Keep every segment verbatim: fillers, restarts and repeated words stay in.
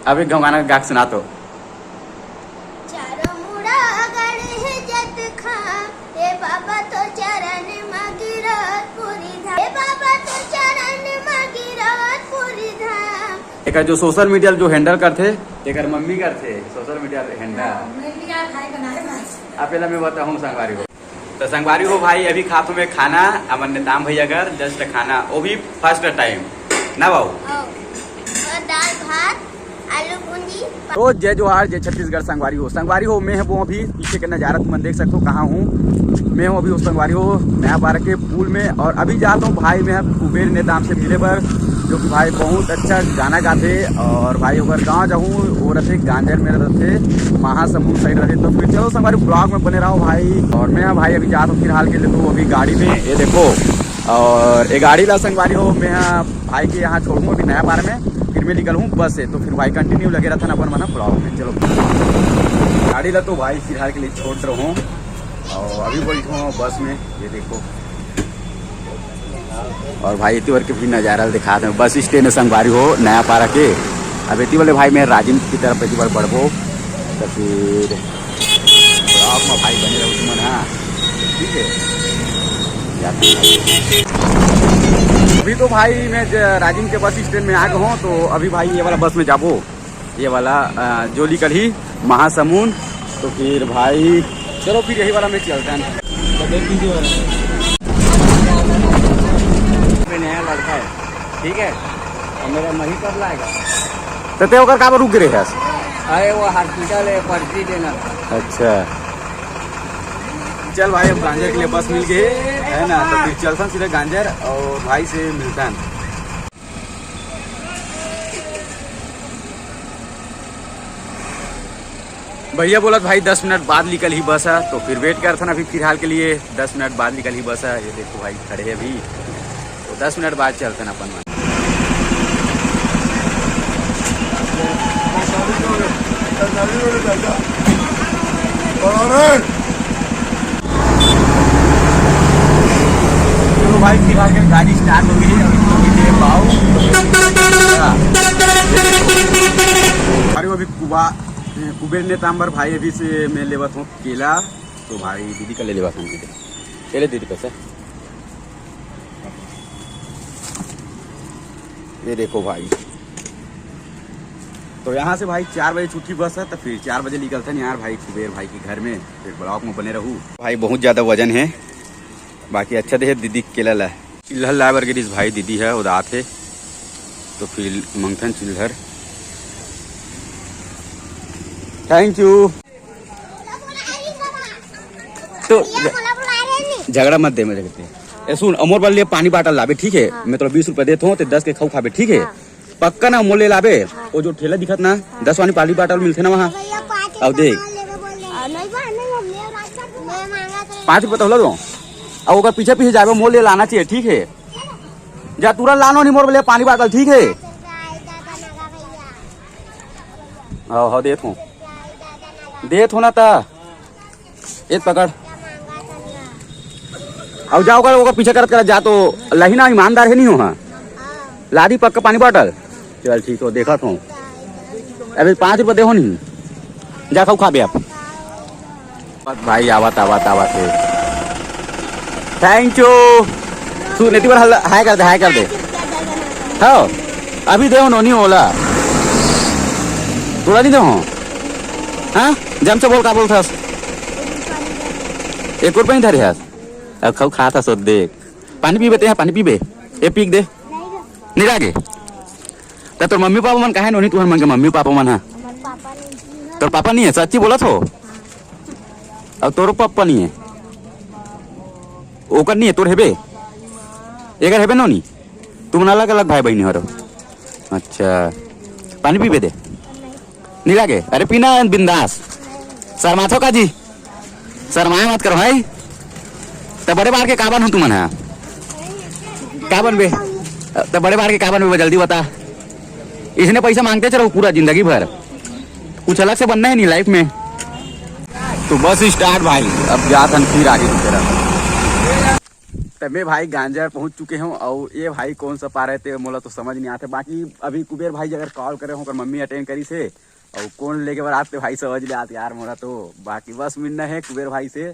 अब एक घाव गाना गा के सुना तो। चारों मुड़ा गड़े हे जतखा, ए बाबा तोर चरण म गिरत पूरी धाम, ए बाबा तोर चरण म गिरत पूरी धाम। एकर जो सोशल मीडिया जो हैंडल करथे, एकर मम्मी करथे सोशल मीडिया हैंडल। हाँ, मैं भी यार भाई बनाए भाई। आप एला मैं बताहूँ संगवारी हो। तो संगवारी हो भाई, अभी खात हूँ मैं खाना, हमर नेताम भैया घर, just खाना, वो भी फर्स्ट टाइम ना बाबू। हाँ। और दाल भात, आलू बूंदी। तो जय जोहार, जय छत्तीसगढ़ संगवारी हो। संगवारी हो, मैं हूँ अभी पीछे के नज़ारा तुमन देख सकते हो कहाँ हूँ। मैं हूँ अभी उस संगवारी हो नया पारा के पुल में, और अभी जाता हूँ भाई मैं कुबेर नेताम से मिले बर, जो कि भाई बहुत अच्छा गाना गाथे, और भाई ओकर गाँव जाहूँ, वो रहते गांजर में रहते, महासमुंद साइड रहते। तो फिर चलो संगवारी ब्लॉग में बने रहो भाई। और मैं भाई अभी जाता हूँ फिलहाल के लिए तो अभी गाड़ी में, ये देखो, और ये गाड़ी ला संगवारी हो मैं भाई के यहाँ छोड़ूँ अभी नया पारा में, फिर मैं निकलूँ बस से। तो फिर भाई कंटिन्यू लगे रहता ना अपन मना ब्लॉग में। चलो गाड़ी ला तो भाई फिलहाल के लिए छोड़ रहा हूँ और अभी बैठा हूँ बस में। ये देखो, और भाई एती बर के भी नज़ारा दिखात हूँ, बस स्टैंड संगवारी हो नया पारा के। अब एती वाले भाई मैं राजिम की तरफ एती बार बढ़बो, तो फिर ब्लॉग में भाई बने रहो तुमन, हाँ, ठीक है। अभी तो भाई मैं ज-, राजिम के बस स्टैंड में आ गया हूँ, तो अभी भाई ये वाला बस में जाबो, ये वाला अ, जो निकलही महासमुंद। तो फिर भाई चलो फिर यही वाला में चलते हैं। तो देख लीजिए, मैं नया लड़का है, ठीक है, और मेरा मही कब लाएगा? तो ते ओकर काबर रुक गए हस? अरे वो हॉस्पिटल है, पर्ची देना। अच्छा, चल भाई, अब गांजर के लिए बस मिल गए है ना, तो फिर चलता सीधा गांजर और भाई से मिलता है। भैया बोलत भाई दस मिनट बाद निकलही बस है, तो फिर वेट करथन अभी फिलहाल के लिए, दस मिनट बाद निकलही बस है। ये देखो भाई खड़े हैं अभी, तो दस मिनट बाद चलथन अपन मन। चलो भाई, फिलहाल के गाड़ी स्टार्ट हो गई है, अभी तो ये पाओ। अरे, अभी कुबा-, कुबेर नेताम बर भाई अभी से मैं लेवत हूँ केला, तो भाई दीदी का ले लेवत हूँ। केले दीदी पैसा। ये देखो भाई, तो यहाँ से भाई चार बजे छुट्टी बस है, तो फिर चार बजे निकलते हैं यार भाई कुबेर भाई के घर में, फिर ब्लॉग में बने रहू। भाई बहुत ज़्यादा वजन है, बाकी अच्छा देहे दीदी के केला ला। चिल्हर लाए बर गिरिस भाई, दीदी है उदात है, तो फिर मंगथन चिल्हर। Thank you. तो झगड़ा मत दे मेरे से। ए सुन, अमोर बर लिए पानी बाटल लाबे, ठीक है? हाँ। मैं तोला बीस रुपया देत हूँ, ते दस के खाऊ खाबे, ठीक है? हाँ। पक्का ना, मोर ले लाबे। हाँ। वो जो ठेला दिखत ना, हाँ। दस वाली पानी बाटल मिलथे ना वहाँ। भैया, पाँच अब देख। रुपया लेबे बोल रहे हैं। आ, नहीं बा, नहीं, हम ले रहा था। मैं मांगा तो पाँच रुपया तो होला दो। अब ओकर पीछे पीछे जाबे, मोर ले लाना चाहिए, ठीक है? जा तुरंत लानो नहीं मोर ले पानी बाटल, ठीक है? पाँच रुपया, आई दादा, नगा भैया। हाँ, हाँ, देत हूँ। देत हूँ ना ता। ए पकड़। अब जाओ कर ओकर पीछे करत करत जा तो लही ना, ईमानदार है नहीं हो, हाँ। लादी पक्का पानी बॉटल। चल ठीक हो, देखत हूँ। अभी पाँच रुपये दे हो नहीं। जा खाऊ खाबे आप। भाई आवत, आवत, आवत है। Thank you. तू नेती बार हल-, हाय कर दे, हाय कर दे। हाँ, अभी दे हो नोनी ओला। तोला नहीं दे हो। हाँ? जम से बोल, का बोलथस? एक रुपया नहीं धरे हस। अब खाऊ खात हस, देख। पानी पीबे ते, हाँ, पानी पीबे? ए, पीक दे। नहीं लागे? त तोर मम्मी पापा मन काहे नोनी तुहर मन के मम्मी पापा मन हा? तोर पापा नहीं है, सच्ची बोलत हो? अब तोर पापा नहीं है? ओकर नहीं है, तोर हेबे? एकर हेबे नोनी? तुमन अलग-अलग भाई बहिनी हरो। अच्छा, पानी पीबे दे? नहीं लागे? अरे पीना बिंदास। शर्माथो का जी? शर्माए मत करो भाई। त बड़े बार के का बनहू तुमन हा? का बनबे? त बड़े बार के का बनबे, जल्दी बता। इसने पैसा मांगते चलो पूरा जिंदगी भर। कुछ अलग से बनना है नहीं लाइफ में। तो बस स्टार्ट भाई, अब जात हन फिर आगे की तरफ। त मैं भाई गांजर पहुंच चुके हूं, अउ ये भाई कौन सा पारा हे ते मोला तो समझ नहीं आते। बाकी अभी कुबेर भाई अगर कॉल करे हो, ओकर मम्मी अटेंड करिस हे, अउ कौन लेके बर आते भाई समझ ले आते यार मोला तो। बाकी बस मिलना है कुबेर भाई से।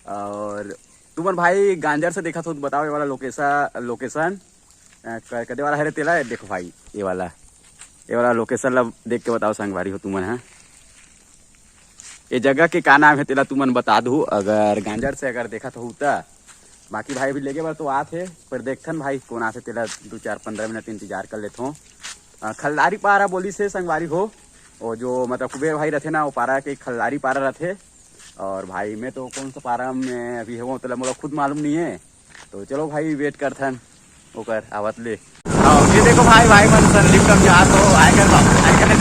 और तुमन भाई गांजर से देखा तो बताओ ये वाला लोकेशन, लोकेशन अ, क-, कदे वाला हरे तेला, ये देखो भाई, ये वाला, ये वाला लोकेशन ला देख के बताओ संगवारी हो तुमन, हाँ, ये जगह के का नाम है तेला तुमन बता दू, अगर गांजर से अगर देखत हो त। बाकी भाई अभी लेगे बर तो आत हे, पर देखथन भाई कौन आथे तेला, दू चार पंद्रह मिनट इंतजार कर लेथों। अ, खल्लारी पारा बोली से संगवारी हो, वो जो मतलब कुबेर भाई रथे ना, वो पारा के खल्लारी पारा रथे। और भाई मैं तो कौन सा पारा में अभी हूँ तेला मोला खुद मालूम नहीं है, तो चलो भाई, वेट करथन ओकर आवत ले। हाँ, ये देखो भाई, भाई मन सन लिफ्ट में जात हो, आए कर बाप, आए कर नहीं।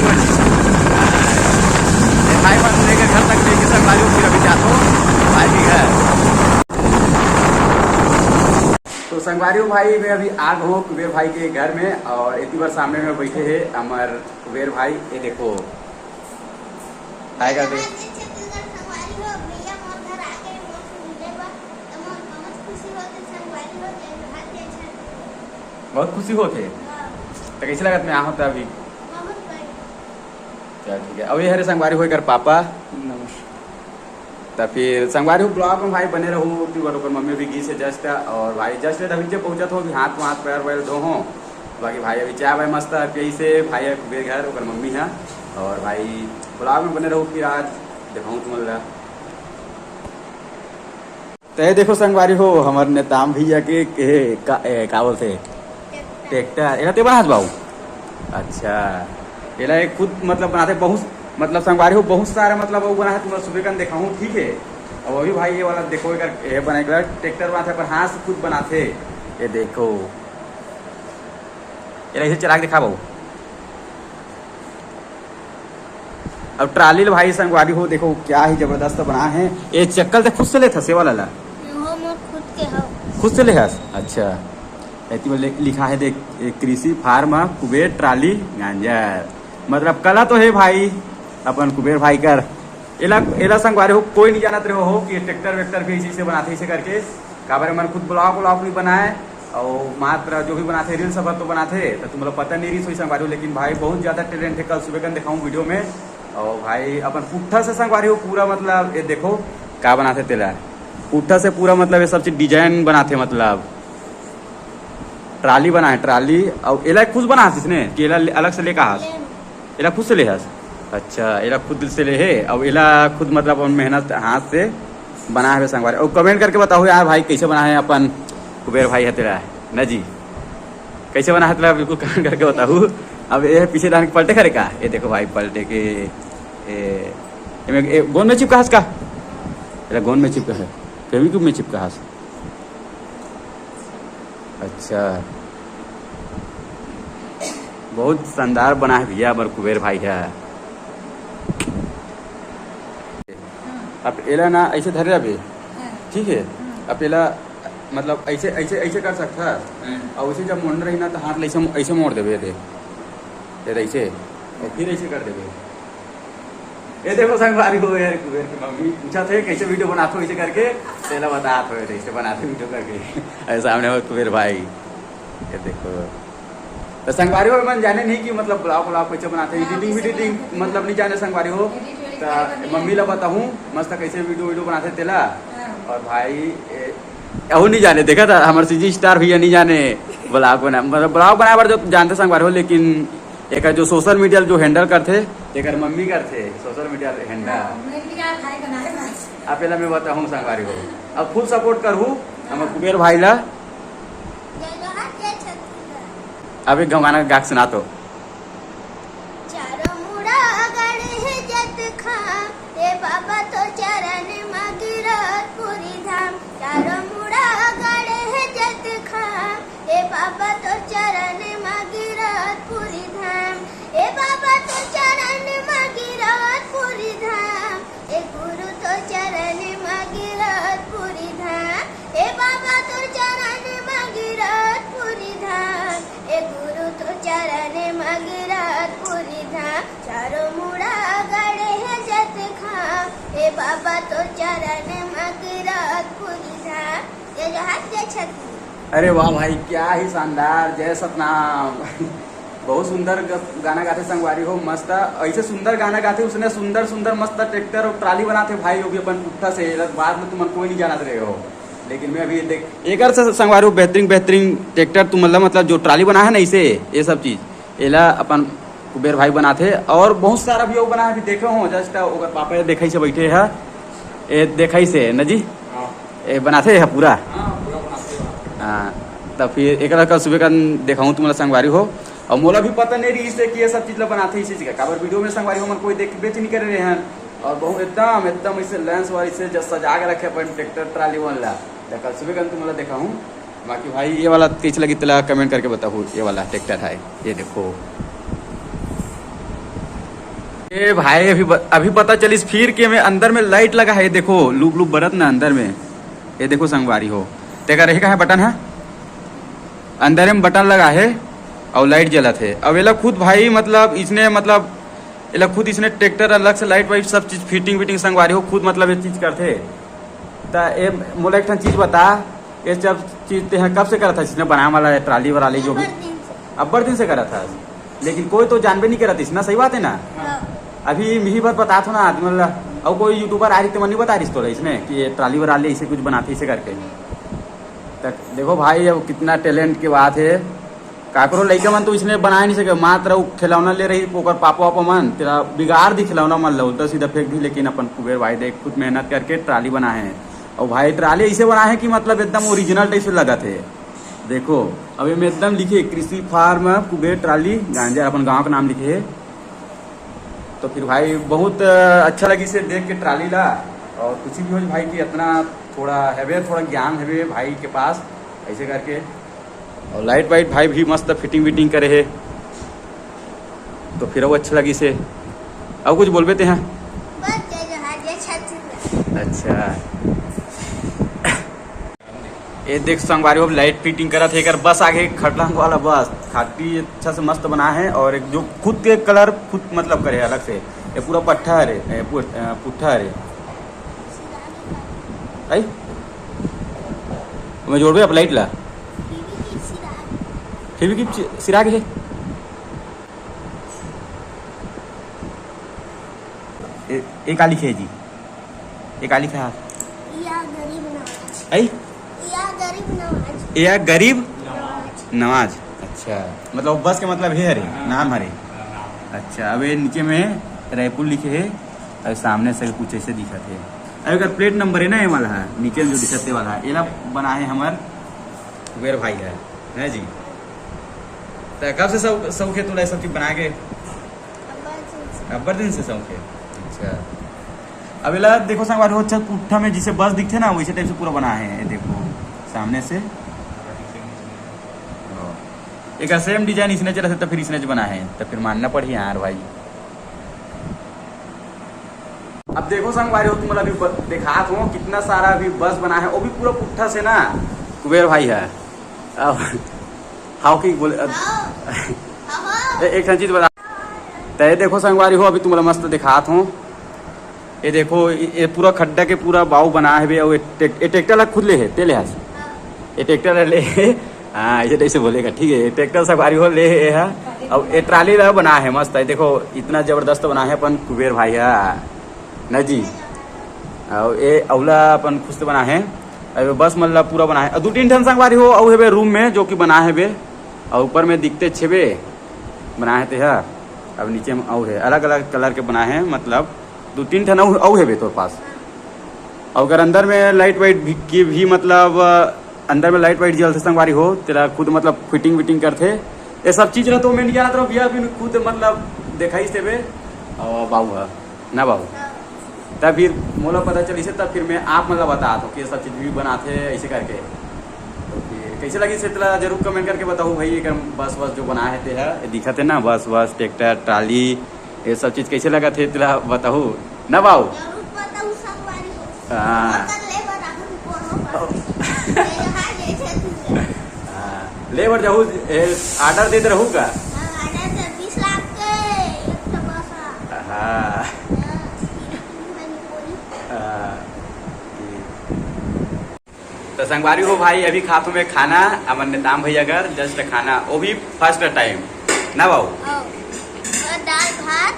ये भाई मन लेके घर तक लेके संगवारी हो, फिर अभी जात हो भाई के घर। तो संगवारी हो भाई, मैं अभी आ गो कुबेर भाई के घर में, और इतनी बार सामने में बैठे हैं हमर कुबेर भाई। ये देखो, आएगा बे। आज छत्तीसगढ़ संगवारी हो, भैया मोर घर आ गए, मोर से मिले बर, तो मोर बहुत खुशी होत हे संगवारी हो, जय जोहार, जय छत्तीसगढ़। बहुत खुशी होत हे। हाँ। तो कैसे लगत मैं आहूँ त अभी? बहुत बढ़िया। चल ठीक है, अब ये हरे संगवारी हो एकर पापा। नमस्कार। त फिर संगवारी हो, ब्लॉग में भाई बने रहू, तू ओकर मम्मी भी गिस हे जस्ट, और भाई जस्ट अभी जे पहुंचत हो, अभी हाथ वाथ पैर वैर धो हो, बाकी भाई अभी चाय वाय मस्त पियई से भाई है कुबेर घर ओकर मम्मी है। और भाई ब्लॉग में बने रहू, फिर आज दिखाऊँ तुमन ला। तो ये देखो संगवारी हो, हमर नेताम भैया के, के का, ए, का बोलते, ट्रैक्टर, एला ते बनास बाबू? अच्छा, एला एक खुद मतलब बनाते, बहुत मतलब संगवारी हो, बहुत सारा मतलब वो बना है, तुम्हारा सुबह कन देखा हूँ, ठीक है। अब अभी भाई ये वाला देखो, एकर ये बनाए के ट्रैक्टर बनाते, पर हाथ से खुद बनाते। ये देखो, एला इसे चला के दिखा बाबू। अब ट्राली ल भाई संगवारी हो, देखो क्या ही जबरदस्त बना है। ये चक्कल ते खुद से लेथस, ये वाला ला? हो, मोर खुद के हो। खुद से ले हस? अच्छा। एती में ले-, लिखा है देख, ए, कृषि फार्म कुबेर ट्राली गांजर। मतलब कला तो है भाई अपन कुबेर भाई कर। एला, एला संगवारी हो, कोई नहीं जानत रहे हो कि ये ट्रैक्टर वैक्टर भी इसी से बनाते, इसे करके। काबर मन खुद ब्लॉग व्लॉग भी बनाए, और मात्र जो भी बनाते रील सब तो बनाते, तो तुम लोग पता नहीं रील्स हुई संगवारी हो, लेकिन भाई बहुत ज़्यादा टैलेंट है। कल सुबह कन दिखाऊँ वीडियो में। और भाई अपन पुट्ठा से संगवारी हो पूरा, मतलब ये देखो का बनाते तेला, पुट्ठा से पूरा मतलब ये सब चीज डिजाइन बनाते, मतलब ट्राली बना है, ट्राली। और एला खुद बना इसने कि एला अलग से लेका हाथ? एला खुद से ले हस? अच्छा, एला खुद से ले हे, और एला खुद मतलब अपन मेहनत हाथ से बना है संगवारी। और कमेंट करके बताओ यार भाई, कैसे बना है अपन कुबेर भाई है तेला, ना जी, कैसे बना है तेला, बिल्कुल कमेंट करके बताओ। अब ये पीछे डाल के पलटे करे का, ये देखो भाई पलटे के, ए, एमे, ए, गोंद में चिपका हस का? एला गोंद में चिपका है, फेविक्विक में चिपका हस। अच्छा, बहुत शानदार बना है भैया, हमर कुबेर भाई है। अब एला ना ऐसे धरे रहे, ठीक है? अब एला मतलब ऐसे, ऐसे, ऐसे कर सकता है, और उसे जब मोड़ना रही ना तो हाथ ले ऐसे, ऐसे मोड़ देवे, ये दे, ये दे ऐसे, और फिर ऐसे कर देवे। ये देखो संगवारी हो यार, कुबेर की मम्मी पूछा थे कैसे वीडियो बनाते हो, ऐसे करके तेला बता थो, ऐसे बनाते वीडियो करके। अरे सामने हो कुबेर भाई, ये देखो। तो संगवारी हो मन जाने नहीं कि मतलब ब्लॉग व्लॉग कैसे बनाते हैं, एडिटिंग वीडिटिंग मतलब नहीं जाने संगवारी हो। तो मम्मी ला बताऊँ मस्त कैसे वीडियो वीडियो बनाते तेला। और भाई ए, अहू नहीं जाने, देखा था हमारे सीजी स्टार भैया नहीं जाने ब्लॉग बना, मतलब ब्लॉग बनाए बार जो जानते संगवारी हो, लेकिन एक जो सोशल मीडिया जो हैंडल करते, एक मम्मी करते सोशल मीडिया हैंडल। मैं भी यार भाई बनाए बस। अब पहला मैं बताऊँ संगवारी हो, अब फुल सपोर्ट करू हम कुबेर भाई ला। जय जोहार, जय छत्तीसगढ़। अब एक गाना गा के सुना तो। चारों मुड़ा गड़े है जत खाम, ए बाबा तो चरण मा गिरत पुरी धाम। चारों मुड़ा गड़े है जत खाम, ए बाबा तो चरण मा गिरत पुरी धाम। ए बाबा तो चरण मा गिरत पुरी धाम। ए गुरु तो चरण मा गिरत पुरी धाम, ए बाबा तो चरण मा गिरत पुरी धाम, ए गुरु तो चरण मा गिरत पुरी धाम। चारों मुड़ा गड़े है जत खाम, ए बाबा तो चरण मा गिरत पुरी धाम। जय जोहार, जय छत्तीसगढ़। अरे वाह भाई, क्या ही शानदार, जय सतनाम। बहुत सुंदर ग-, गाना गाथे संगवारी हो, मस्त। ऐसे सुंदर गाना गाथे, उसने सुंदर सुंदर मस्त ट्रैक्टर और ट्राली बनाथे भाई, वो भी अपन पुट्ठा से। एला बाद में तुमन कोई नहीं जानत रहे हो, लेकिन मैं अभी देख, एकर से संगवारी हो, बेहतरीन बेहतरीन ट्रैक्टर तुमन ला, मतलब जो ट्राली बना है ना, इसे, ये सब चीज, एला अपन कुबेर भाई बनाथे। और बहुत सारा भी वो बना है, अभी देखे हो, जस्ट ओकर पापा ये देखई से बैठे है, ये देखई से न जी, हाँ। ये बनाथे है पूरा। हाँ, पूरा बनाथे। हाँ, तो फिर एक कल सुबह का देखाऊँ तुम्हारा संगवारी हो। और मोला भी पता नहीं रही से कि ये सब चीज ला बनाथे इसी चीज का, काबर वीडियो में संगवारी हो मन कोई देख बेच नहीं करे रहे हैं। और बहुत एकदम एकदम इसे लेंस वाली से जब सजा के रखे अपन ट्रैक्टर ट्राली वाला, तो कल सुबह का तुम्हारा देखाऊँ। बाकी भाई, ये वाला कैसे लगी, तेला कमेंट करके बताओ। ये वाला ट्रैक्टर है, ये देखो। ए भाई, अभी ब-, अभी पता चलिस फिर के में अंदर में लाइट लगा है। ये देखो, लूप लूप बरत ना अंदर में। ये देखो संगवारी हो, तेकर रहे का है बटन है, अंदर में बटन लगा है और लाइट जलत है। अब एला खुद भाई, मतलब इसने, मतलब एला खुद इसने ट्रैक्टर अलग से लाइट वाइट सब चीज फिटिंग विटिंग संगवारी हो खुद, मतलब ये चीज करथे। त ए मोला एक ठन चीज बता, ये सब चीज ते ह कब से करत हस? इसने बनाए वाला है ट्राली वराली जो भी अब्बड़ दिन से। अब्बड़ दिन से करत हस, लेकिन कोई तो जानबे नहीं करत इस ना, सही बात है ना? हाँ। अभी मिही भर बतात हो ना आदमी ला, और कोई यूट्यूबर आ रही तो मन नहीं बता रही तोला इसने कि ये ट्राली वराली इसे कुछ बनाते इसे करके। तक देखो भाई, अब कितना टैलेंट की बात है। काकरो लइका मन तो इसने बनाए नहीं सके, मात्र वो खिलौना ले रही ओकर पापा वापा मन, तेरा बिगाड़ दी खिलौना मन ला, उल्टा सीधा फेंक दी। लेकिन अपन कुबेर भाई देख, खुद मेहनत करके ट्राली बनाए हैं। और भाई, ट्राली ऐसे बनाए हैं कि मतलब एकदम ओरिजिनल टाइप से लगत है। देखो, अब एमे एकदम लिखे कृषि फार्म कुबेर ट्राली गांजा, अपन गांव का नाम लिखे है। तो फिर भाई, बहुत अच्छा लगी से देख के ट्राली ला। और खुशी भी हो भाई कि इतना थोड़ा हवे, थोड़ा ज्ञान हवे भाई के पास, ऐसे करके। और लाइट वाइट भाई भी मस्त फिटिंग विटिंग करे है, तो फिर वो अच्छा लगी से। अब कुछ बोलबे ते हैं? बस जय जोहार, जय छत्तीसगढ़। अच्छा, ये देख संगवारी हो, लाइट फिटिंग करत है, एकर बस आगे खटलांग वाला बस, खाटी अच्छा से मस्त बना है। और एक जो खुद के कलर खुद मतलब करे है अलग से, ये पूरा पट्ठा हरे, ए, पु-, अ, पुट्ठा हरे। आई? मैं जोड़बे अब लाइट ला। फेविक्विक सिरा के है। ए, ए का लिखे है जी? ए का लिखा है? या गरीब नवाज। आई? या गरीब नवाज। या गरीब नवाज। नवाज। अच्छा, मतलब बस के मतलब हे हरे, नाम हरे। अच्छा, अब ये नीचे में रायपुर लिखे है और सामने से कुछ ऐसे दिखत है। अब एकर प्लेट नंबर है ना, ये वाला है, नीचे में जो दिखत है वाला है, एला बना है हमार कुबेर भाई है, है जी। तो कब से शौक, शौक है तोला ये सब चीज बना के? अब्बड़ दिन से। अब्बड़ दिन से शौक है। अच्छा, अब एला देखो संगवारी हो, अच्छा पुट्ठा में जिसे बस दिखथे ना, वैसे टाइप से पूरा बना है। ये देखो सामने से, हाँ। एक सेम डिजाइन इसने चला था, तो फिर इसने जो बना है, तो फिर मानना पड़ी यार भाई। अब देखो संगवारी हो, तुम अभी ब-, दिखात हो कितना सारा अभी बस बना है, वो भी पूरा पुट्ठा से ना, कुबेर भाई है। अब हाउ की बोले, अब हाँ। हाँ, हाँ। ए-, एक ठन चीज बता, तो ये देखो संगवारी हो, अभी तुम्हारा मस्त दिखात हो। ये देखो, ये, ये पूरा खड्डा के पूरा बाऊ बना है बे, और ये ट्रैक-, ये ट्रैक्टर ला खुद ले है, तेले हाथ। ये ट्रैक्टर ला ले है। हाँ, ऐसे टाइप से बोलेगा, ठीक है। ये ट्रैक्टर संगवारी हो ले है, हाँ। और ये ट्राली ला बना है मस्त है। देखो, इतना जबरदस्त बना है अपन कुबेर भाई है, ना जी। और ये अउला अपन खुद से बना है। अब बस मतलब पूरा बना है। और दो तीन ठन संगवारी हो, अउ है बे रूम में जो कि बना है बे, और ऊपर में दिखते छे बे बना है ते है। अब नीचे में अउ है, अलग अलग कलर के बना है, मतलब दो तीन ठन अउ, अउ है बे तोर पास। और अगर अंदर में लाइट वाइट भी, की भी मतलब, अ, अंदर में लाइट वाइट जलथे संगवारी हो, तेला खुद मतलब फिटिंग विटिंग करथे। ये सब चीज ला तो मैं नहीं जानत रहो भैया, अभी खुद मतलब दिखाई से बे। और बाबू है ना बाबू, तब फिर मोला पता चलिस हे, तब फिर मैं आप मन ला बतात हो कि ये सब चीज भी बनाथे ऐसे करके। तो फिर कैसे लगिस हे तेला जरूर कमेंट करके बताहू भाई। एक बस वस जो बना है ते है, दिखत है ना बस वस, ट्रैक्टर, ट्राली, ये सब चीज कैसे लगत हे तेला बताहू ना बाबू। जरूर बताहू संगवारी हो। हाँ। ओकर ले बर अपन कोनो बर। ओ। ये यहाँ जैसे तू है। हाँ। ले बर जाहू, ए, ऑर्डर देत रहू का? हाँ, ऑर्डर दे बीस लाख के एक ठो बस है। हाँ। बस, ये पूरी बनी पूरी। हाँ। तो संगवारी हो भाई, अभी खात हूँ मैं खाना, अपन नेताम भैया घर just खाना, वो भी first time ना बाबू। और दाल भात,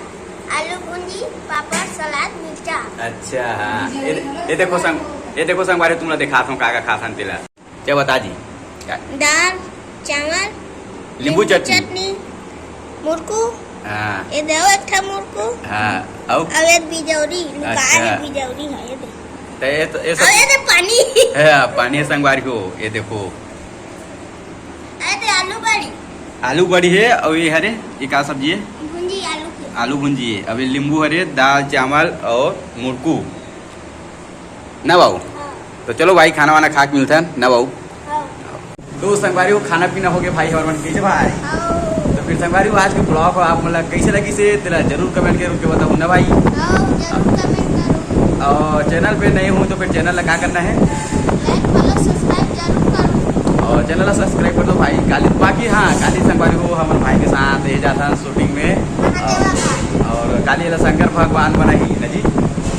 आलू भुंजी, पापड़, सलाद, मिर्चा। अच्छा, हाँ। ये, ये देखो संग, ये देखो संगवारी, तुमला दिखात हूँ का का खात हन तेला। क्या बता जी? दाल, चावल, नींबू नींबू चटनी। चटनी, मुरकू। हाँ। ये दे एक ठा मुरकू। हाँ, अउ? अउ ये बिजौरी, लुकाए अच्छा। है बिजौरी है, ये दे। तो ये तो, ये सब अउ ये दे पानी। है, पानी है संगवारी हो, ये देखो। अरे दे आलू बड़ी। आलू बड़ी है, और ये हरे, ये का सब्जी है? भुंजी आलू की। आलू भुंजी है। अब ये नींबू हरे, दाल, चावल और मुरकू। ना बाबू? हाँ। तो चलो भाई, खाना वाना खा के मिलथन ना बाबू। हाँ। तो संगवारी हो, खाना पीना हो गया भाई, हमारे मन कैसे भाई? हाँ। तो फिर संगवारी हो, आज के vlog हो आप मतलब कैसे लगी से तेला जरूर comment करके बताओ ना भाई। हाँ, जरूर comment करो। और channel पे नए हो तो फिर channel ला का करना है? Like, follow, subscribe जरूर करो। और channel ला subscribe कर दो भाई। काली, बाकी हाँ, काली संगवारी हो, हमारे भाई के साथ ये जाता shooting में। महादेवा का। और काली ला शंकर भगवान बनाही ना जी।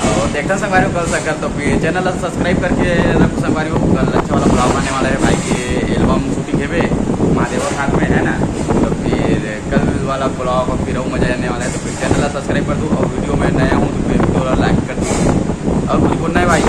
और देखता संगवारी हो कल शंकर, तो फिर channel ला subscribe करके रखो संगवारी हो, कल अच्छा वाला vlog आने वाला है भाई के album shooting है बे, महादेवा घाट में है ना। तो फिर कल वाला vlog और फिर और मजा आने वाला है, तो फिर channel ला subscribe कर दो और video में नया हूँ तो फिर video ला like कर दो। और कुछ बोलना है भाई?